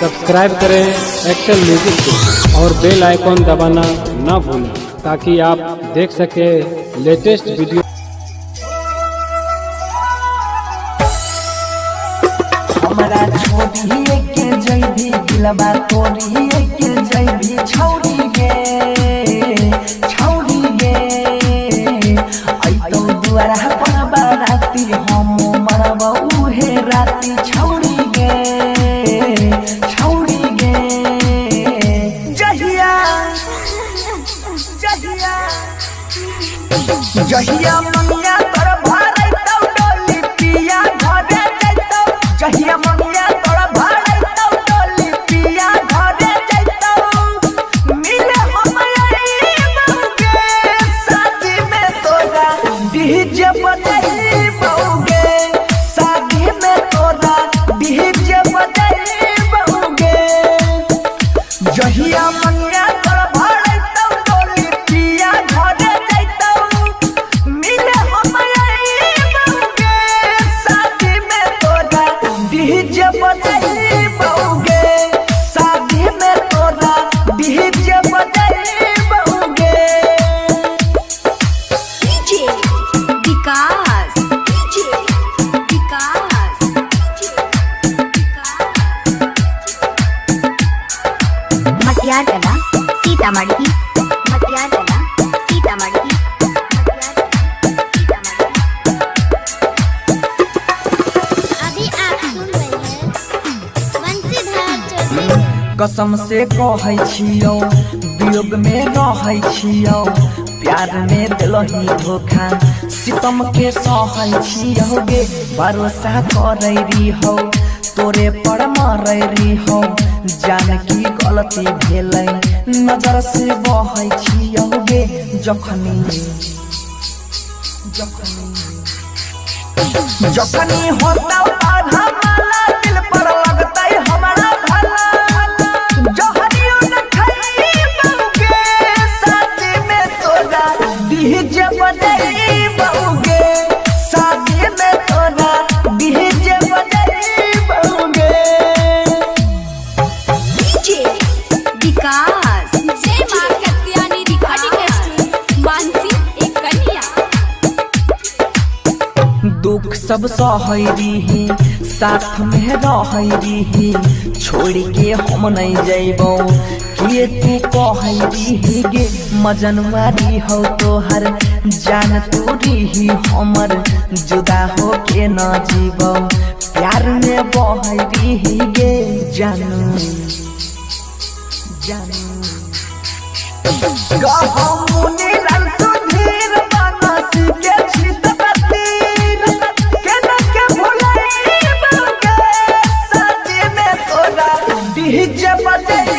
Subscribe करें Excel music को और बेल आइकॉन दबाना ना भूलें ताकि आप देख सकें लेटेस्ट वीडियो। हमरा छोड़िए के जइबी, दिलबा तोड़िए के जइबी, छौड़ी गे छौड़ी गे। अइतौ दुआरा पर बाराती, हम मरब उहे राती, छौड़ी गे छौड़ी गे। जहिया जहिया जहिया मंगिया तोर भरैतौ डोली, पिया घरे जैतौ। जहिया मंगिया तोर भरैतौ डोली, पिया घरे जैतौ। मिले हम अइबौ गे, शादी में तोरा डीजे बजैबौ गे। शादी में तोरा डीजे बजैबौ गे। जहिया मंगिया तोर भरैतौ डोली, पिया घरे जैतौ। मिले हम अइबौ गे, शादी में तोरा डीजे बजैबौ गे। शादी में तोरा डीजे बजैबौ गे। DJ Vikas, DJ Vikas, DJ Vikas. Matiyartala Sitamarhi, Matiyartala Sitamarhi, Matiyartala Sitamarhi. अभी आप सुन रहे हैं बंसीधर चौधरी को। कसम से कहै छियौ, वियोग में रहै छियौ, प्यार में दिलही धोखा, सितम के सहै छियौ गे। भरोसा करै रिहौ, तोरे पर मरै रिहौ, जान की गलती भेलै, नजर से बहै छियौ गे। जखनी जखनी जखनी होतौ आधा माला, दिल पर लगतै हमरा भला। जहरियो न खइबौ गे, शादी में तोरा डीजे बजैबौ गे। शादी में तोरा डीजे बजैबौ गे। डीजे विकास, जय माँ कत्यानी रिकॉर्डिंग स्टूडियो, मानसी एक कन्या। दुख सब सहै रिही, साथ में रहै रिही, छोड़ के हम नहीं जैबौ के तू कहै रिही गे। मजनुआ रिहौ तोहर, जान तू रिही हमर, जुदा हो के न जीबौ, प्यार में बहै रिही गे। जानू जानू मुनि लाल सुधीर बनसी के छित पतीर, केना के भुलैबौ गे, शादी में तोरा डीजे बजैबौ।